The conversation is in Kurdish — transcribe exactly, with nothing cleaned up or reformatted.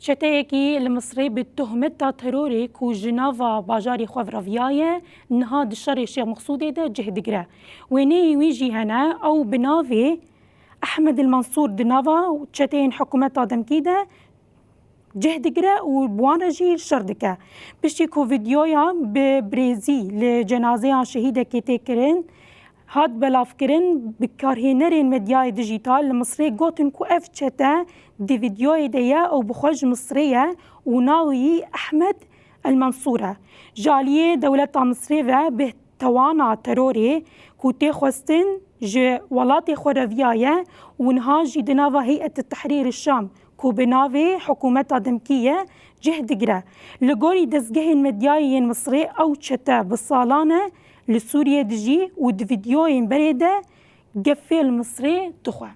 Çeteyekî li Misrê bi tohmeta terorê ku ji nava bajarê xwe viraviyaye, niha di şerê Şêx Mexsûdê de cih digire. Wêneyê wî jî hene, ew bi navê Ehmed El Mansûr di nava çeteyên hikûmeta demkî de cih digire û bi wan re jî şer dike. Piştî ku vîdeoya bi birêzî li cenazeya şehîdekê tê kirin, hat belavkirin, bikarhênerên medyayê dijîtal li Misrê gotin ku ev çete di vîdeoyê de ye û bi xwe ji Misrê ye û navê wî Ehmed El Mensûr e. Ji aliyê dewleta Misrê ve bi tewana terorê ku tê xwestin ji welatê xwe reviyaye û niha jî di nava Heyet Tehrîr Şam ku bi navê hikûmeta demkî ye cih digire. Li gorî dezgehên medyayê yên Misrê ew çete bi salan e li Sûriyê dijî û di vîdeoyên berê de gefê li Misrê dixwe.